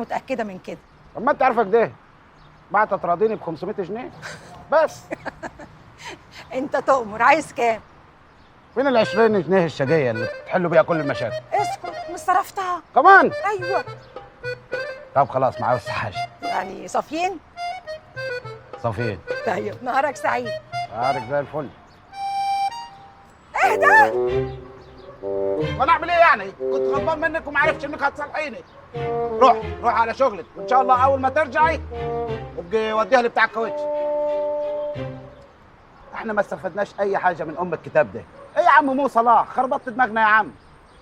متاكدة من كده. طب ما انت عارفه كده، بعد تراضيني ب 500 جنيه بس. انت تؤمر، عايز كام؟ فين ال 20 جنيه الشقيه اللي تحلوا بيها كل المشاكل؟ اسكت، مش صرفتها كمان؟ ايوه. طب خلاص، ما عاوز حاجة. يعني صافيين؟ صافيين. طيب نهارك سعيد. نهارك زي الفل. اهدى. وانا اعمل ايه يعني؟ كنت غضبان منك وما عرفتش انك هتصالحيني. روح روح على شغلك، وان شاء الله اول ما ترجعي ابقي وديها لبتاع الكاوتش. احنا ما استفدناش اي حاجة من ام الكتاب ده. ايه يا عم مو صلاح، خربطت دماغنا يا عم.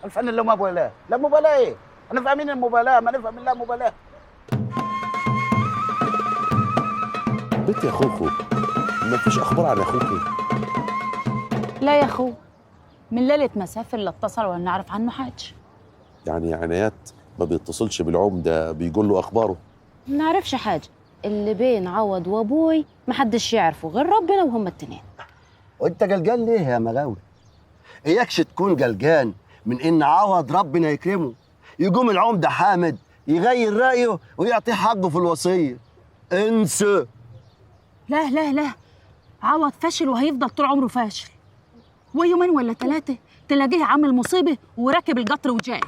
الفن اللي مبالاة، لا مبالاة ايه؟ احنا فاهمين المبالاة، ما نفهم الا مبالاة. بنت يا خوخو، ما فيش اخبار عن اخوكي؟ لا يا خو، من ليلة ما سافر لا اتصل ولا نعرف عنه حاجة. يعني عنايات ما بيتصلش بالعمده بيقول له اخباره؟ ما نعرفش حاجة، اللي بين عوض وابوي ما حدش يعرفه غير ربنا وهم التنين. وانت جلجان ليه يا ملاوي؟ اياكش تكون جلجان من ان عوض ربنا يكرمه يقوم العمدة حامد يغير رايه ويعطيه حقه في الوصية. انسى. لا لا لا، عوض فاشل وهيفضل طول عمره فاشل، ويومين ولا ثلاثة تلاقيه عامل مصيبة وراكب القطر وجاي.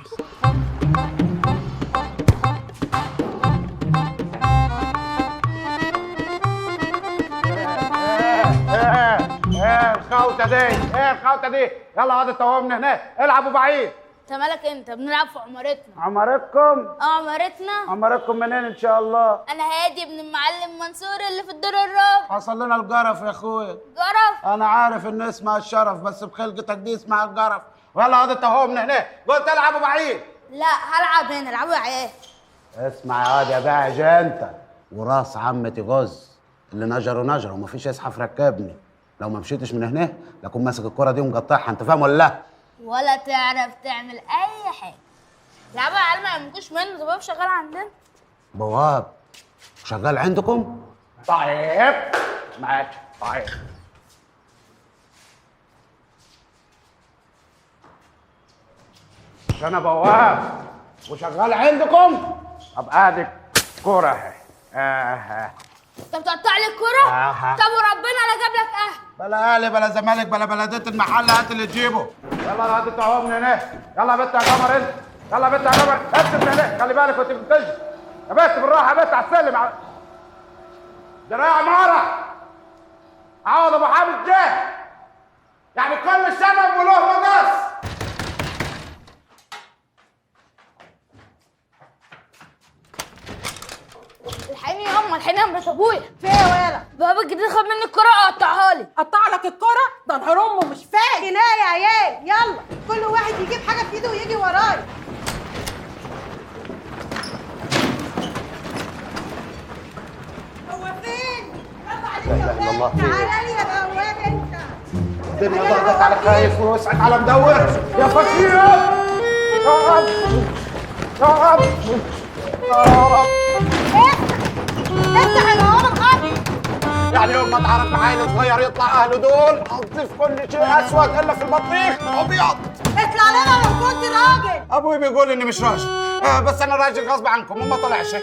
ايه الخوته دي؟ ايه الخوته دي؟ يلا اقعد انت من هناك، العبوا بعيد. انت مالك انت؟ بنلعب في عمارتنا. عمارتكم؟ اه عمارتنا. عمارتكم منين ان شاء الله؟ انا هادي ابن المعلم منصور اللي في الدور الرابع. حصل لنا الجرف يا اخويا. جرف؟ انا عارف ان اسمها الشرف، بس بخلقتك دي اسمها الجرف. ويلا اقعد انت هو من هناك، قلت العبوا بعيد. لا هلعب هنا، العبوا يا عيال. اسمع يا واد يا باعج انت، وراس عمتي غز اللي نجره نجره ومفيش يزحف ركبني. لو ما مشيتش من هنا لاكون ماسك الكرة دي ومقطعها، انت فاهم ولا لا؟ ولا تعرف تعمل اي حاجة. لعبوا يا عيال ما يهمكوش منه، ده بواب شغال عندنا. بواب شغال عندكم؟ طيب ماشي. طيب مش انا بواب وشغال عندكم؟ طب ادي كورة اهي. انت بتقطع لي الكورة؟ طب وربنا لا جاب لك اهلي. بلا اهلي بلا زمالك بلا بلديه المحل، هات اللي تجيبه. يلا هات انت اهو من هناك. يلا يا بنت يا قمر انت، يلا يا بنت يا قمر انت من هناك، خلي بالك وانت بتجري يا بنت، بالراحة يا بنت على السلم. ده يا عمارة عوض ابو حامد جه، يعني كل شنب وله مقص. الحقيني يا امه، الحقيني يا مرات ابويا. في ايه يا ولا؟ بابا الجديد خد مني الكرة وقطعها لي. قطع لك الكرة؟ ده نهار امه مش فاهم. كفاية يا عيال، يلا كل واحد يجيب حاجة في ايده ويجي ورايا. هو فين؟ لا اله الا الله. تعالى لي يا بواب انت. الدنيا ضغطت على خايف ووسعت على مدور يا فقير. يا رب يا رب يا رب. افتح البوابة الخط. يعني يوم ما اتعرف عيل صغير يطلع اهله دول حاطين في كل شيء اسود الا في البطيخ ابيض. اطلع لنا لو كنت راجل. ابوي بيقول اني مش راجل، بس انا راجل غصب عنكم وما طلعش. ايه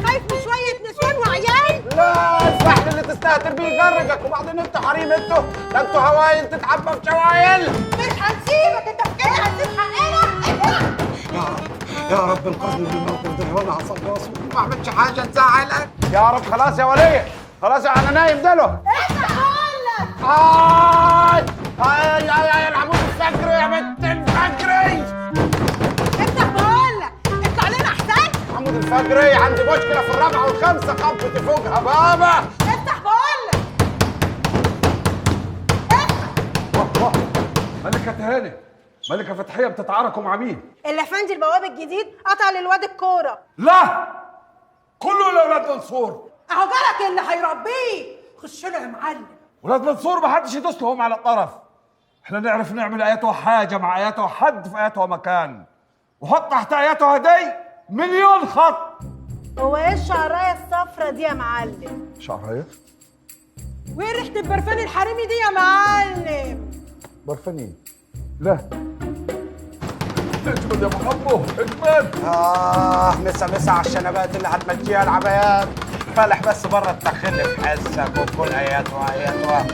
خايف من شوية نسوان وعيال؟ لا الفحل اللي تستهتر بيه يغرقك، وبعدين انتوا حريم انتوا، ده انتوا هوايل تتعبى في شوايل. مش هنسيبك انت، في كده هنسيب حقنا. يا رب يا رب انقذني من الموقف ده، وانا عصب راسي وما اعملش حاجة تزعلك يا رب. خلاص يا وليه، خلاص انا نايم دلو. افتح بقول لك. اي اي اي اي العمود الفجري يا بنت الفجري. افتح بقول لك، اطلع لنا احسن. عمود الفجري عندي مشكلة في الرابعة والخامسة، خبطت فوقها بابا. افتح بقول لك. افتح. ملكه تهاني، ملكه فتحيه بتتعاركوا مع مين؟ الافندي البواب الجديد قطع للواد الكورة. لا كله لاولاد منصور. اهو جالك اللي هيربيه. خش له يا معلم. ولاد منصور ما حدش يدوس لهم على الطرف. احنا نعرف نعمل ايتها حاجة مع ايتها حد في ايتها مكان، وحط تحت ايتها دي مليون خط. هو ايه الشعرايه الصفرا دي يا معلم؟ شعرايه؟ وايه ريحه البرفان الحريمي دي يا معلم؟ برفان ايه؟ لا اجمد يا ابو حمو، اجمد. مسا مسا على الشنبات اللي هتمشيها العبايات. فالح بس بره تدخلني في حسك وكل اياتها اياتها.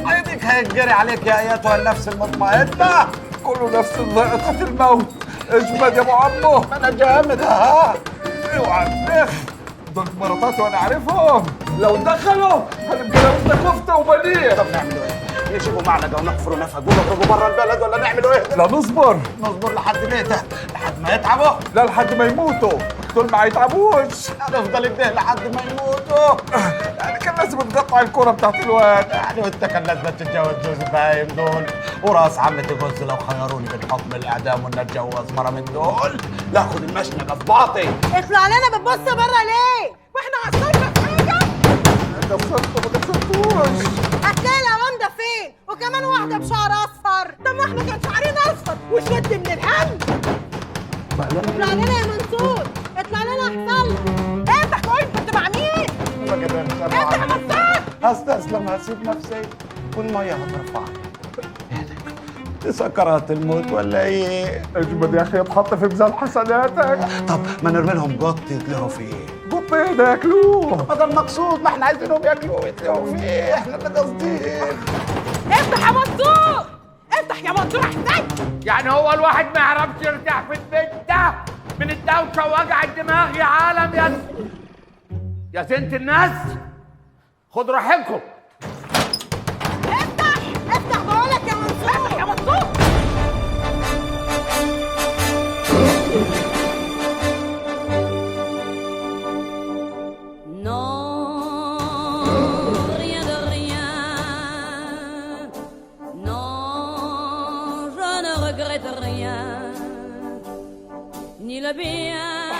عينك هيتجري عليك يا اياتها النفس المطمئنة. كل نفس ذائقة الموت. اجمد يا ابو عمو. انا جامد. ها اوعى تنخ، دول مراتات وانا عارفهم، لو دخلوا هنبقى لابسنا كفته وبانيه. طب نعملوا ايه؟ يجيبوا معلقه ونحفروا نفق ونخرجوا بره البلد ولا نعملوا ايه؟ لا نصبر. نصبر لحد متى؟ لحد ما يتعبوا؟ لا لحد ما يموتوا، دول ما يتعبوش. هنفضل كده لحد ما يموتوا. يعني كان لازم تقطع الكرة بتاعت الواد. يعني وانت كان لازم تتجوز جوز البهايم دول، وراس عمتي جوز لو خيروني بين حكم الاعدام وان اتجوز مرة من دول لا اخد المشنقه في باطي. اطلع لنا، بتبص بره ليه؟ واحنا قصرنا في حاجة؟ قصرتوا ما قصرتوش. هتلاقي العوام فين؟ وكمان واحدة بشعر اصفر. طب ما احنا كان شعرنا اصفر وشد من الهم. اطلع لنا يا منصور، اطلع لنا احسن لك. افتح كويس، كنت مع مين؟ افتح يا منصور. هستسلم، هسيب نفسي والمية هترفعني. دي سكرات الموت ولا ايه؟ اجمد يا اخي، اتحط في ميزان حسناتك. طب ما نرمي لهم قط يتلهوا فيه. قط ايه ده؟ ياكلوه. ما ده المقصود، ما احنا عايزينهم ياكلوه ويتلهوا فيه، احنا اللي قاصدين. افتح يا منصور، افتح يا منصور احسن. يعني هو الواحد ما يعرفش يرتاح في البيت ده من الدوشة ووجع الدماغ يا عالم. يا زينة الناس، خد راحتكم. افتح افتح بقولك يا منصور، افتح يا منصور.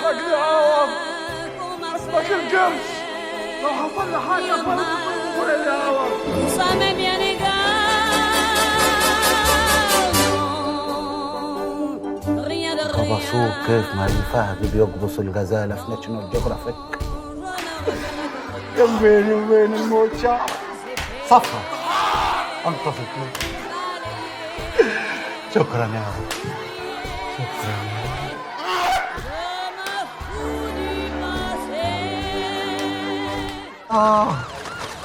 حاجة يا عوض، اسمك القرش، لو حصل لي حاجة فرق يا عوض. قبصوه كيف ما الفهد بيقبص الغزالة في ناشونال جيوغرافيك. كان بيني وبين الموت شعر صفرة انقذت مني. شكرا يا رب، شكرا يا رب.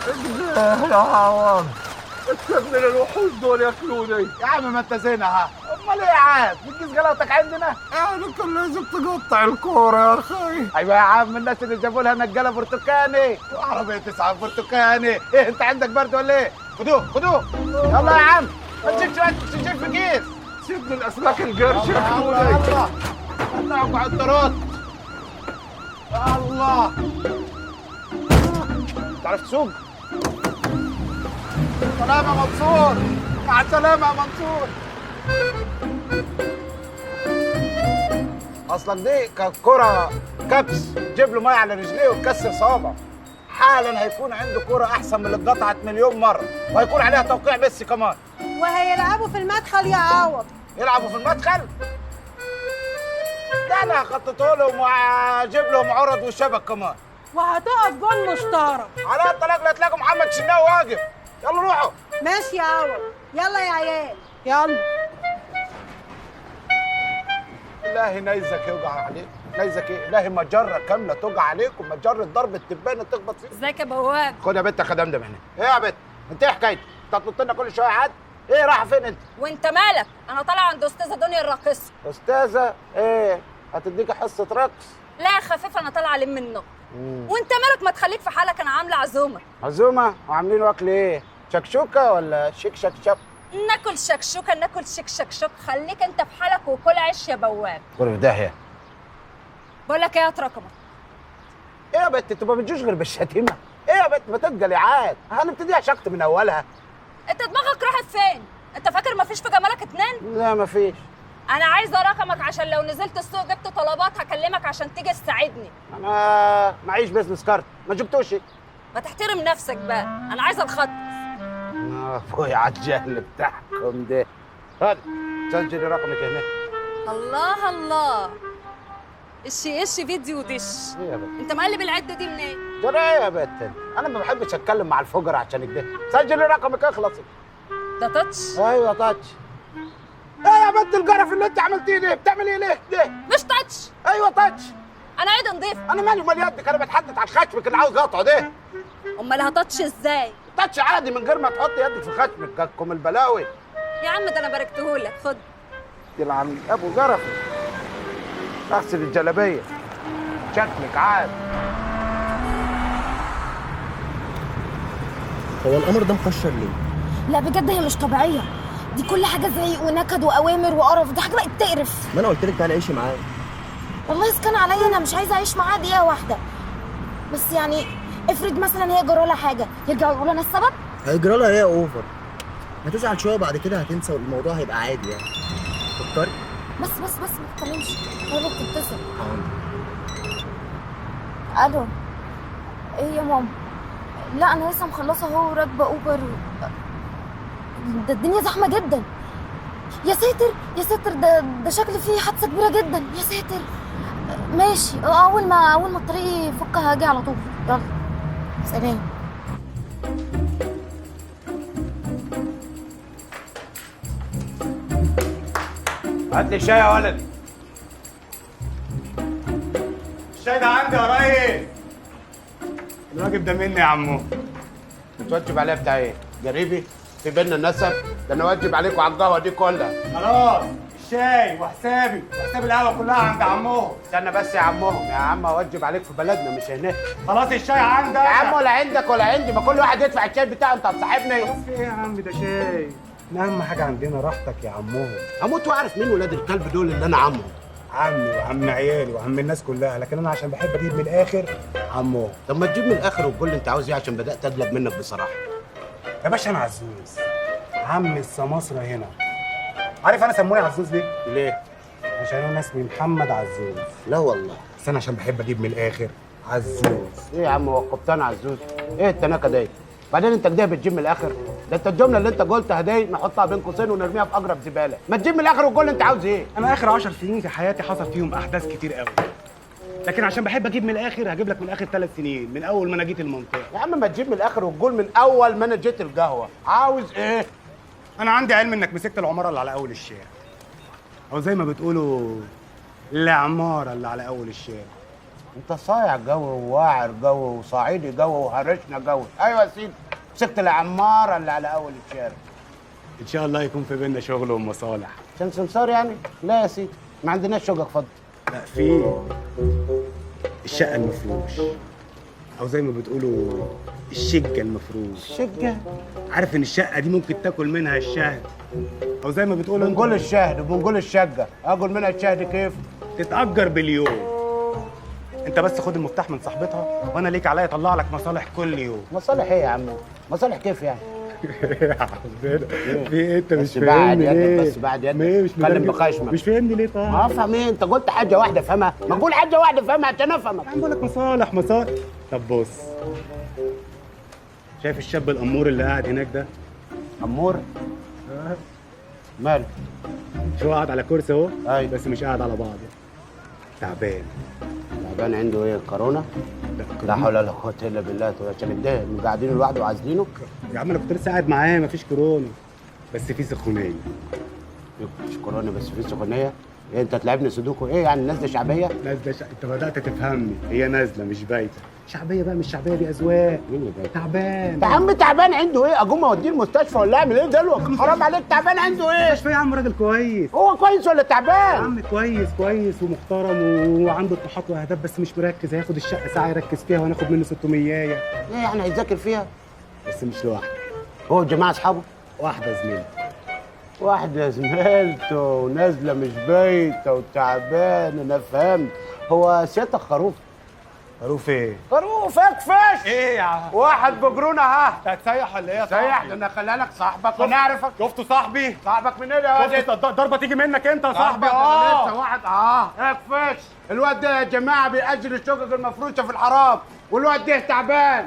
اجده يا عوض، اكسبني للوحوش دول ياكلوني. يا عم ما انت زينها، امال ايه يا عاد؟ بتجيز غلاوتك عندنا؟ يعني كان لازم تقطع الكورة يا اخي. ايوه يا عم، الناس اللي جابوا لها نجاله برتقاني وعربية تسعة برتقاني. ايه انت عندك برد ولا ايه؟ خدوه خدوه، يلا يا عم، ما تشيلش تشيل في كيس. سيبني الاسماك القرش ياكلوني. يلا يلا اقعد ترد. الله، تعرف تسوق؟ سلامة يا منصور، مع السلامة يا منصور. أصلا دي كرة كبس، جيب له مية على رجليه وتكسر صوابعه. حالا هيكون عنده كرة أحسن من اللي اتقطعت مليون مرة، وهيكون عليها توقيع ميسي كمان. وهيلعبوا في المدخل يا عوض. يلعبوا في المدخل؟ ده أنا هخططه لهم وأجيب لهم عرض وشبك كمان. وهتقف جون مشترك. على الطلاق لا تلاقوا محمد شناوي واقف. يلا روحوا. ماشي يا عوض، يلا يا عيال يلا. لا نيزك يوجع عليك، نيزك ايه؟ لا مجرة كاملة توجع عليك، ومجرة ضرب التبانة تخبط فيك. ازيك يا بواب؟ خد يا بنت خدام هنا. ايه يا بنت؟ انت ايه حكايتك؟ انت هتنط لنا كل شوية عاد؟ ايه رايحة فين انت؟ وانت مالك؟ انا طالعة عند أستاذة دنيا الراقصة. أستاذة؟ ايه؟ هتديكي حصة رقص؟ لا يا خفيفة، انا طالعة الم النقط. وانت مالك؟ ما تخليك في حالك، انا عاملة عزومة. عزومة؟ وعاملين اكل ايه؟ شكشوكة ولا شيك شك شك؟ ناكل شكشوكة، ناكل شيك شك شك. خليك انت في حالك وكل عيش يا بواب. كل في داهية. بقول لك ايه، هات رقمك. ايه يا بت، انتوا ما بتجوش غير بالشتيمة؟ ايه يا بت، ما تتقلي عاد، هنبتديها شكت من اولها. انت دماغك راحت فين؟ انت فاكر مفيش في جمالك اتنين؟ لا مفيش. انا عايزه رقمك عشان لو نزلت السوق جبت طلبات هكلمك عشان تيجي تساعدني. انا معيش business card، ما جبتوش. ما تحترم نفسك بقى، انا عايزه الخط. ابويا على الجهل بتاعكم ده. هات سجلي رقمك هنا. الله الله، اشي اشي فيديو دش. ايه يا بت؟ انت مقلب العدة دي منين؟ ده ايه يا بت؟ انا ما بحبش اتكلم مع الفجر عشان كده. سجلي رقمك اخلصي. ده touch؟ ايوه touch. ايه يا بنت الجرف اللي انت عملتيه ده؟ بتعمل ايه ليه؟ ليه؟ مش touch. ايوه touch. انا ايدي نضيفه. انا مالي ومال يدك، انا بتحدث عن خشمك اللي عاوز اقطعه ده. امال ه touch ازاي؟ touch عادي من غير ما تحط يدك في خشمك، كم البلاوي. يا عم ده انا باركتهولك، خد. يلعن ابو جرفي. اغسل الجلابية. شكلك عاد. هو القمر ده مكشر ليه؟ لا بجد هي مش طبيعية، دي كل حاجة زعيق ونكد واوامر وقرف، دي حاجة بقت تقرف. ما انا قلت لك تعالي عيشي معايا. والله اسكان عليا، انا مش عايزه اعيش معاها دقيقة واحدة. بس يعني افرض مثلا هي جرالها حاجة، يرجعوا يقولوا انا السبب؟ هيجرالها ايه يا over؟ هتزعل شوية وبعد كده هتنسى والموضوع هيبقى عادي يعني. فكري. بس بس بس ما تتكلمش، هي بتتصل. الو. ايه يا ماما؟ لا انا لسه مخلصة اهو راكبه اوبر ده الدنيا زحمة جدا. يا ساتر يا ساتر، ده شكل فيه حادثه كبيرة جدا. يا ساتر. ماشي، اول ما الطريق يفك هاجي على طول. يلا سلام. هات لي شاي يا ولدي. الشاي ده عندي يا ريس. الواجب ده مني يا عمو. بتوجب عليا بتاع ايه؟ جريبي؟ في بينا النسب؟ ده انا واجب عليكم على القهوة دي كلها. خلاص الشاي وحسابي وحساب القهوة كلها عند عمهم. استنى بس يا عمهم، يا عم اوجب عليك في بلدنا مش هناك. خلاص الشاي عندك يا عم ولا عندك ولا عندي، ما كل واحد يدفع الشاي بتاعه. انت هتصاحبني؟ خلاص في ايه يا عم؟ ده شاي. اهم حاجة عندنا راحتك يا عمهم. اموت واعرف مين ولاد الكلب دول اللي انا عمهم. عمي وعم عيالي وعم الناس كلها، لكن انا عشان بحب اجيب من الاخر عمهم. طب ما تجيب من الاخر وتقول لي انت عاوز ايه، عشان بدات اقلب منك بصراحة. يا باشا انا عزوز، عم السماسره هنا. عارف انا سموني عزوز ليه؟ ليه؟ عشان انا اسمي محمد عزوز. لا والله. بس انا عشان بحب اجيب من الاخر عزوز. ايه يا عم هو القبطان عزوز؟ ايه التناكه دي؟ بعدين انت كده بتجيب من الاخر؟ ده انت الجملة اللي انت قلتها دي نحطها بين قوسين ونرميها في اقرب زبالة. ما تجيب من الاخر وتقول انت عاوز ايه؟ انا اخر 10 سنين في حياتي حصل فيهم احداث كتير قوي، لكن عشان بحب اجيب من الاخر هجيب لك من اخر 3 سنين من اول ما انا جيت المنطقة. يا عم ما تجيب من الاخر وتقول من اول ما انا جيت القهوة. عاوز ايه؟ انا عندي علم انك مسكت العمارة اللي على اول الشارع، او زي ما بتقولوا العمارة اللي على اول الشارع. انت صايع جو وواعر جو وصعيدي جو وهرشنا جو. ايوه يا سيدي، مسكت العمارة اللي على اول الشارع. ان شاء الله يكون في بينا شغل ومصالح. عشان سمسار يعني؟ لا يا سيدي ما عندناش شقق فضل. لا في الشقة المفروش، او زي ما بتقولوا الشقة المفروش. الشقة؟ عارف ان الشقة دي ممكن تاكل منها الشهد، او زي ما بتقولوا بنقول الشهد وبنقول الشقة، اكل منها الشهد كيف؟ تتأجر باليوم. انت بس خد المفتاح من صاحبتها وانا ليك عليا اطلع لك مصالح كل يوم. مصالح ايه يا عم؟ مصالح كيف يعني؟ يا عمنا في ايه؟ انت مش فاهمني ليه؟ بس بعد يدك اتكلم بخشمك. مش فاهمني ليه؟ طيب ما افهم ايه؟ انت قلت حاجة واحدة افهمها، ما تقول حاجة واحدة افهمها عشان افهمك. يا عم بقول لك مصالح مصالح. طب بص، شايف الشاب الامور اللي قاعد هناك ده؟ امور؟ ماله؟ مش هو قاعد على كرسي اهو؟ ايوه بس مش قاعد على بعضه. تعبان. تعبان عنده ايه؟ كورونا؟ لا حول ولا قوة الا بالله. عشان كده قاعدين لوحده وعازلينه؟ يا عم انا كنت لسه قاعد معاه، مفيش كورونا بس في سخونيه. مفيش كورونا بس في سخونيه؟ إيه انت تلعبني سودوكو؟ ايه يعني نازله شعبية؟ نازله انت بدات تفهمني، هي نازله مش بايته. شعبية بقى مش شعبية، دي اذواق. مين اللي بايت؟ تعبان يا عم. تعبان عنده ايه؟ اقوم اوديه المستشفى ولا اعمل ايه دلوقتي؟ حرام عليك، تعبان عنده ايه؟ مستشفى يا عم راجل كويس. هو كويس ولا تعبان؟ يا عم كويس كويس ومحترم وعنده طموحات واهداف، بس مش مركز. هياخد الشقة ساعة يركز فيها وهناخد منه 600. ايه يعني هيذاكر فيها؟ بس مش لوحده، هو جماعة اصحابه؟ واحدة زميلته. واحدة زميلته ونازلة مش بايته وتعبان. انا فهمت، هو سيادتك خروف. خروف ايه؟ خروف اكفش. ايه يا عم؟ واحد بجرونه. ها انت هتسيح ولا ايه يا صاحبي؟ سيح، ده انا خليها لك صاحبك وانا اعرفك. شفته صاحبي؟ صاحبك منين يا واد؟ ضربه تيجي منك انت يا صاحبي. لسه واحد. اكفش. الواد ده يا جماعة بيأجل الشقق المفروشه في الحرام، والواد ده تعبان.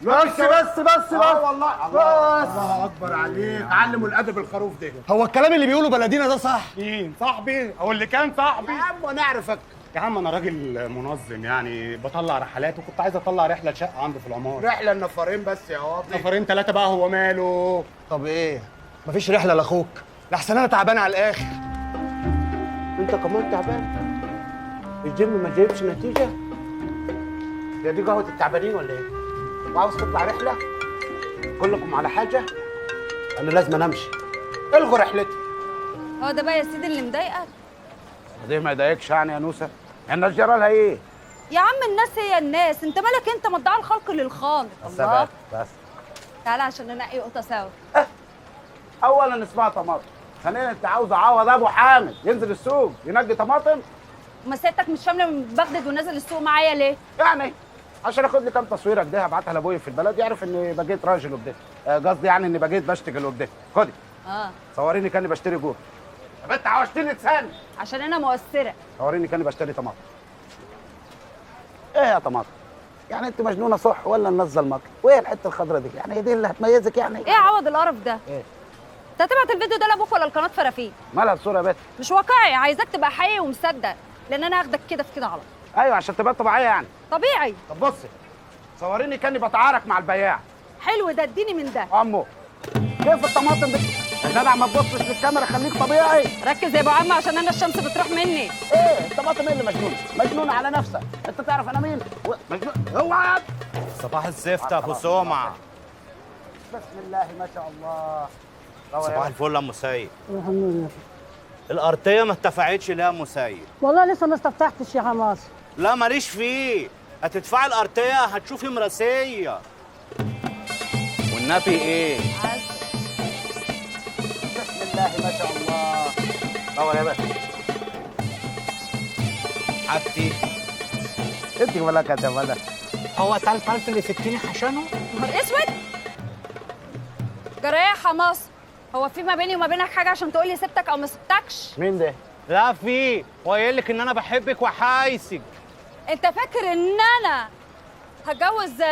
بس بس بس بس والله. بس الله اكبر عليك، علموا الادب الخروف ده. هو الكلام اللي بيقوله بلدينا ده صح؟ مين صاحبي؟ او اللي كان صاحبي؟ يا عم وانا اعرفك يا عم. انا راجل منظم يعني، بطلع رحلات، وكنت عايز اطلع رحله لشقه عنده في العمارة. رحله لنفرين بس يا واطي. نفرين 3 بقى، هو ماله؟ طب ايه؟ مفيش رحله لاخوك؟ لحسن انا تعبان على الاخر. انت كمان تعبان؟ الجيم ما جايبش نتيجة؟ يا دي قهوة التعبانين ولا ايه؟ وعاوز تطلع رحله؟ كلكم على حاجة؟ انا لازم امشي. الغوا رحلتي. هو ده بقى يا سيدي اللي مضايقك؟ ليه ما يضايقش يعني يا نوسه؟ الناس جرى لها ايه؟ يا عم الناس هي الناس، انت مالك انت؟ ما تضيع الخلق للخالق. الله بس تعالى عشان ننقي قطة سوا. اولا اسمها طماطم، ثانيا انت عاوز عوض ابو حامد ينزل السوق ينقي طماطم؟ ما سيادتك مش شاملة من بغداد ونازل السوق معايا ليه؟ يعني عشان اخد لي كام تصويره كده هبعتها لابويا في البلد يعرف اني بقيت راجل وكده، قصدي يعني اني بقيت بشتغل وكده. خدي صوريني كاني بشتري جوه. يا بنت عوجتيني لساني عشان انا مؤثرة. صوريني كاني بشتري طماطم. ايه يا طماطم؟ يعني انت مجنونة صح ولا ننزل مطر؟ وايه الحتة الخضراء دي؟ يعني هي دي اللي هتميزك يعني؟ ايه يا عوض القرف ده؟ ايه؟ انت هتبعت الفيديو ده لابوك ولا القناة فرافيل؟ مالها الصورة يا بنت؟ مش واقعي، عايزاك تبقى حقيقي ومصدق، لان انا هاخدك كده في كده على طول. ايوه عشان تبقى طبيعية يعني. طبيعي. طب بصي صوريني كاني بتعارك مع البياع. حلو ده، اديني من ده. امه كيف الطماطم دي؟ يا جدع ما تبصش للكاميرا، خليك طبيعي. ركز يا ابو عم عشان انا الشمس بتروح مني. ايه الطماطم ايه اللي مجنونة؟ مجنونة على نفسك، انت تعرف انا مين؟ مجنون اوعى. صباح الزفت يا ابو سمعه. بسم الله ما شاء الله. صباح الفل يا ام سيد. الحمد لله. الارضية ما اتفعتش ليه يا ام سيد؟ والله لسه ما استفتحتش يا حماس. لا ماليش فيه، هتدفعي الارضية هتشوفي مراسيه. والنبي ايه؟ بسم الله ما شاء الله. دور يا باشا. حبتي انت ولا كده ولا هو تعال الفلفل اللي سبتيني حشانه؟ نهار اسود. جرايه يا حماس، هو في ما بيني وما بينك حاجة عشان تقولي سبتك او ما سبتكش؟ مين ده؟ لا في، هو قايل لك ان انا بحبك وحايسك. انت فاكر ان انا هتجوز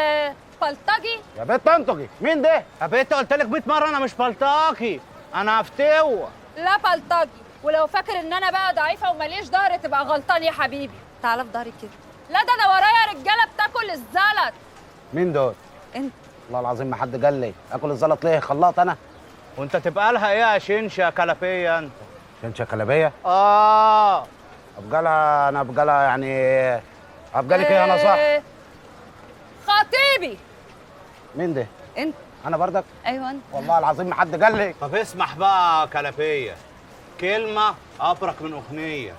بلطجي؟ يا بنت انطجي، مين ده؟ يا بنت قلت لك 100 مرة انا مش بلطجي، انا فتوه. لا بلطجي، ولو فاكر ان انا بقى ضعيفة وماليش ظهر تبقى غلطان يا حبيبي. تعالى في ظهري كده. لا ده انا ورايا رجاله بتاكل الزلط. مين دول؟ انت. والله العظيم ما حد قال لي اكل الزلط ليه؟ خلاط انا؟ وانت تبقى لها ايه يا شنشه كلبيه انت؟ شنشه كلبيه؟ اه ابقى لها انا، ابقى لها يعني ابقى لك ايه انا صح؟ خطيبي. مين ده؟ انت. انا بردك؟ ايوه انت. والله العظيم ما حد قال لي. طب اسمح بقى كلبيه، كلمة ابرك من اغنية.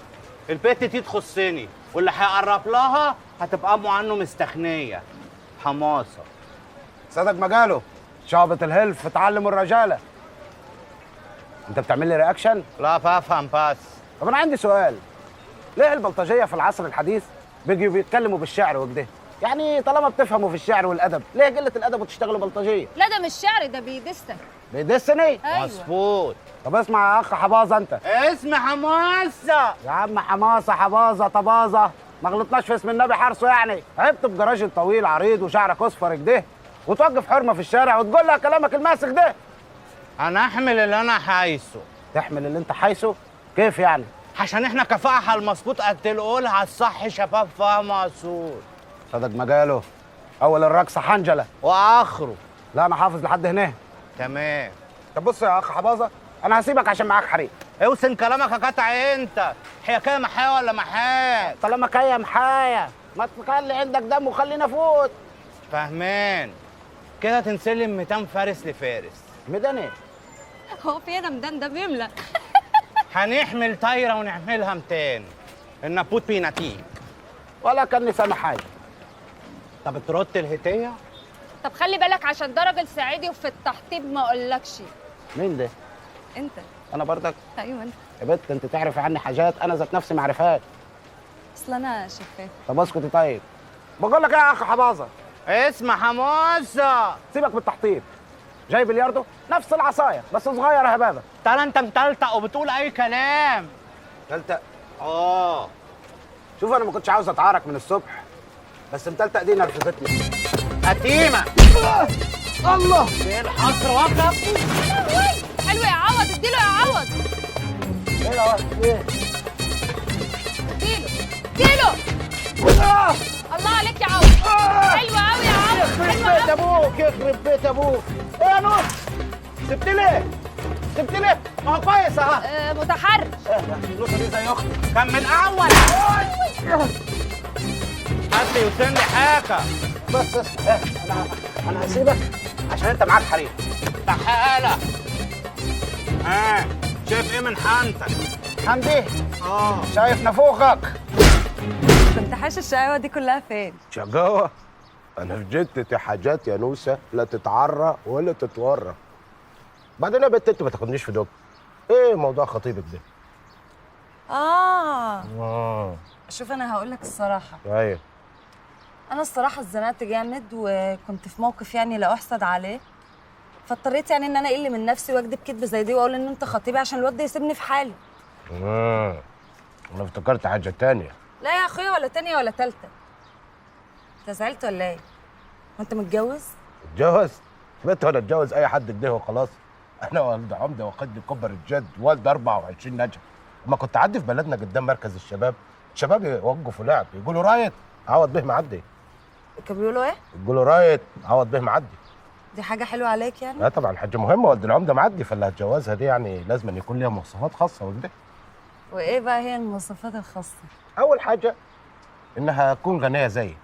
البت دي تخصني، واللي هيقرب لها هتبقى امه عنه مستخنيه. حماسه. صدق مجاله شعبة الهلف تعلم الرجالة. انت بتعمل لي reaction؟ لا بفهم بس. طب انا عندي سؤال، ليه البلطجيه في العصر الحديث بيجوا بيتكلموا بالشعر وكده؟ يعني طالما بتفهموا في الشعر والادب، ليه قلة الادب وتشتغلوا بلطجيه؟ لا ده مش شعر، ده بيدسك. بيدسني؟ ايوه مظبوط. طب اسمع يا اخ حباظه انت. اسم حماسه يا عم، حماسه حباظه طبازه، ما غلطناش في اسم النبي حرصه يعني. عيب تبقى راجل طويل عريض وشعرك اصفر كده وتوقف حرمه في الشارع وتقول لها كلامك الماسخ ده. انا احمل اللي انا حايسه. تحمل اللي انت حايسه؟ كيف يعني؟ عشان احنا كفاءة المظبوط قد القولها الصح شباب فاهمه اصول. صدق مجاله، اول الرقصة حنجله واخره. لا انا حافظ لحد هنا. تمام. طب بص يا اخ حباظه، انا هسيبك عشان معاك حريق. اوسن كلامك يا قطع. انت هي كده محايه ولا محايه؟ طالما كايه محايه، ما تخلي عندك دم وخلينا فوت. فهمان كده. تنسلم 200 فارس لفارس. ميدان ايه؟ هو في انا ميدان ده بيملى. هنحمل طايره ونعملها 200 النابوت بيناتيك. ولا كان سامع حاجة. طب ترد الهدية؟ طب خلي بالك عشان ده راجل صعيدي وفي التحطيب ما اقولكش. مين ده؟ انت. انا برضك؟ ايوه انت. يا بنت انت تعرفي عني حاجات انا ذات نفسي ما اعرفهاش. اصل انا شفافة. طب اسكتي. طيب بقول لك ايه يا اخ حباظه؟ اسمع حماسه، سيبك من التحطيب. جاي بلياردو نفس العصاية بس صغيرة يا هبابه. تعالى انت متلتق وبتقول اي كلام. متلتق؟ اه. شوف انا ما كنتش عاوز اتعارك من الصبح، بس متلتق دي نرفزتني. قتيمه. الله، ايه الحصر وقف. حلو يا عوض، اديله يا عوض. ايه يا عوض؟ ايه؟ اديله اديله. الله عليك يا عوض. حلو قوي يا عوض. يخرب بيت ابوك، يخرب بيت ابوك. ايه يا نور؟ سبتني ليه؟ سبتني؟ ما هو كويس اهو. متحرش. النص دي زي اختي. كان من اول. حد يوصل لي حاجة. بس بس انا هسيبك عشان انت معاك حريم. تعالى. ها شايف ايه من حنتك؟ حمدي؟ شايف نافوخك. كنت حاش الشقاوة دي كلها فين؟ شقاوة؟ أنا في جدتي حاجات يا نوسة لا تتعرى ولا تتورى. بعدين يا بنت أنت ما تاخدنيش في دوك. إيه موضوع خطيبك ده؟ شوف أنا هقول لك الصراحة. أيوه. أنا الصراحة اتزنقت جامد وكنت في موقف يعني لا أحسد عليه. فاضطريت يعني إن أنا أقل من نفسي وأكدب كدبة زي دي وأقول إن أنت خطيبي عشان الواد ده يسيبني في حالي. أنا افتكرت حاجة تانية. لا يا أخويا ولا تانية ولا تالتة. أنت زعلت ولا إيه؟ وأنت متجوز؟ اتجوز؟ بنت ولا اتجوز أي حد كده وخلاص. أنا والد عمدة وقد كبر الجد، والد 24 نجم. أما كنت أعدي في بلدنا قدام مركز الشباب، الشباب يوقفوا لعب يقولوا right عوض به معدي. كانوا بيقولوا إيه؟ يقولوا right عوض به معدي. دي حاجة حلوة عليك يعني؟ لا طبعا حاجة مهمة، والد العمدة معدي، فاللي هتجوزها دي يعني لازم أن يكون ليها مواصفات خاصة وكده. وإيه بقى هي المواصفات الخاصة؟ أول حاجة إنها تكون غنية زيي.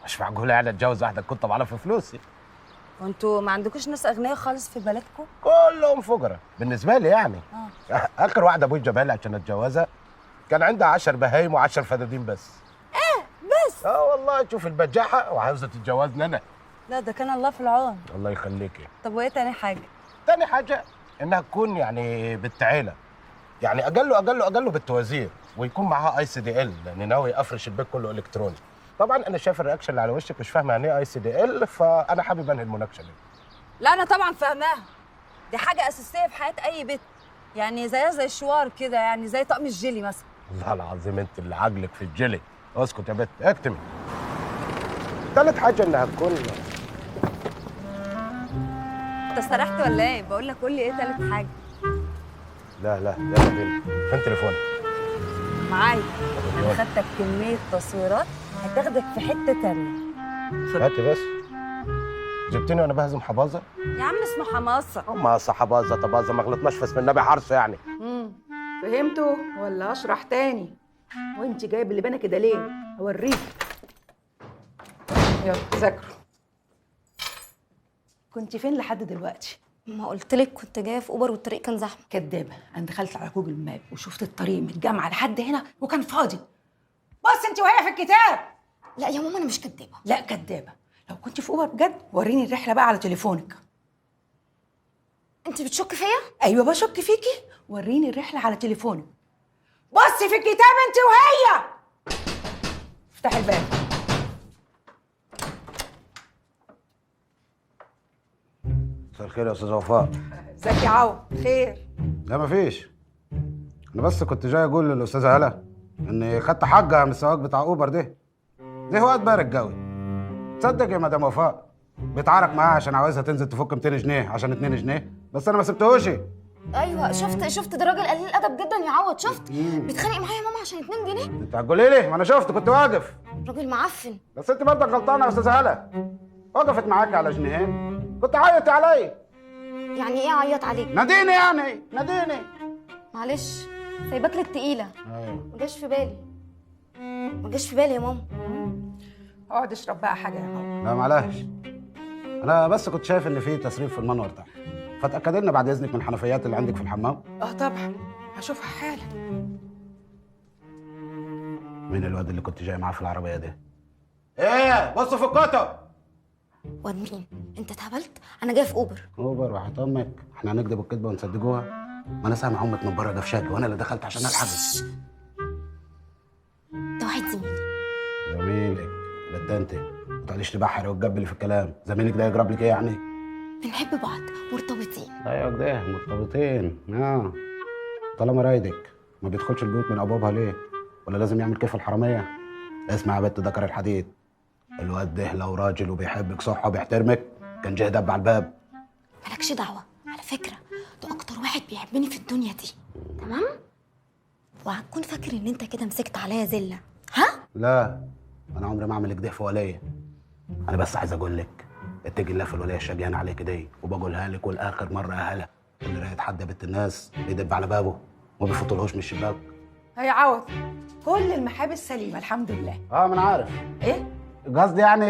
مش معقولة يعني اتجوز واحدة تكون طبعا في فلوسي. وانتوا ما عندكوش ناس أغنياء خالص في بلدكم؟ كلهم فقراء بالنسبة لي يعني. آخر واحدة أبوي جابها لي عشان أتجوزها كان عندها 10 بهايم و10 فدادين بس. إيه بس؟ والله شوف البجاحة وعاوزة تتجوزني أنا. لا ده كان الله في العون. الله يخليكي. طب وإيه تاني حاجة؟ تاني حاجة إنها تكون يعني بنت عيلة. يعني أقله أقله أقله بنت وزير ويكون معاها ICDL، لأن ناوي أفرش البيت كله إلكتروني. طبعا انا شايف ال reaction اللي على وشك مش فاهمه يعني ايه ICDL، فانا حابب انهي المناقشة دي. لا انا طبعا فاهماها، دي حاجة اساسية في حياة اي بيت، يعني زيها زي الشوار كده، يعني زي طقم الجيلي مثلا. والله العظيم انت اللي عقلك في الجيلي. اسكت يا بت اكتمي. ثالث حاجة انها تكون. انت سرحت ولا ايه؟ بقول لك قول لي ايه ثالث حاجة. لا لا يلا بينا. فين تليفونك؟ معايا. انا خدتك كمية تصويرات هتاخدك في حتة تانية. هاتي بس. جبتني وانا بهزم حباظه؟ يا عم اسمه حماصه. حماصه حباظه طبازه، ما غلطناش في اسم النبي حرص يعني. فهمتوا ولا اشرح تاني؟ وانت جايب اللي بالك كده ليه؟ اوريك. يلا ذاكروا. كنت فين لحد دلوقتي؟ ما قلت لك كنت جاية في اوبر والطريق كان زحمة. كدابه، انا دخلت على Google Map وشفت الطريق من الجامعة لحد هنا وكان فاضي. بص انت وهي في الكتاب. لا يا ماما انا مش كدابه. لا كدابه، لو كنت في اوبر بجد وريني الرحلة بقى على تليفونك. انت بتشك فيا؟ ايوه بشك فيكي، وريني الرحلة على تليفونك. بصي في الكتاب انت وهي. افتحي الباب. مساء الخير يا استاذه وفاء. ازيك يا عوض؟ خير؟ لا مفيش، انا بس كنت جاي اقول للاستاذه هلا اني خدت حقها من السواق بتاع اوبر ده. ده وقت بارد قوي. تصدق يا مدام وفاء بيتعارك معاها عشان عاوزها تنزل تفك 200 جنيه عشان 2 جنيه، بس انا ما سبتهوش. ايوه شفت ده راجل قليل الادب جدا يا عوض. شفت بيتخانق معايا يا ماما عشان 2 جنيه. انت هتقولي لي؟ ما انا شفت كنت واقف. راجل معفن. بس انت برضك غلطانة يا استاذه هلا، وقفت معاك على جنيهين كنت عيطي عليا. يعني ايه عيط عليك؟ ناديني يعني، ناديني. معلش سايباك للتقيله. ايوه ما جاش في بالي، ما جاش في بالي يا ماما. اقعد اشرب بقى حاجة يا ماما. لا معلش، انا بس كنت شايف ان في تسريب في المنور تحت، فتاكد لنا بعد اذنك من الحنفيات اللي عندك في الحمام. طبعا هشوفها حالا. مين الواد اللي كنت جاي معاه في العربية ده؟ ايه بصوا في الكتب. واد مين؟ انت اتهبلت؟ انا جاية في اوبر. اوبر وحياة امك احنا هنكدب الكدبه ونصدقوها؟ ما انا سامع امك من بره دفشاكي وانا اللي دخلت عشان الحقك. ده واحد زميلي. زميلك؟ ده انت ما تقعديش تبحري وتجبلي في الكلام، زميلك ده يجرب لك ايه يعني؟ بنحب بعض، مرتبطين. ايوه كده مرتبطين. طالما رايدك ما بيدخلش البيوت من ابوابها ليه؟ ولا لازم يعمل كيف الحرامية؟ اسمع يا بنت ذكر الحديد، الواد ده لو راجل وبيحبك صح وبيحترمك كان جه دب على الباب. مالكش دعوه، على فكرة ده اكتر واحد بيحبني في الدنيا دي، تمام؟ وهتكون فاكر ان انت كده مسكت عليا زلة، ها؟ لا انا عمري ما اعمل كده في وليه. انا بس عايز اقول لك اتقي الله في الوليه الشجيانه عليك دي، وبقولها لك والاخر مرة يا هلا. اللي رايد حد يا بنت الناس بيدب على بابه وما بيفوتلهوش من الشباك. هي عوض، كل المحابس سليمة الحمد لله. اه ما انا عارف. ايه؟ قصدي يعني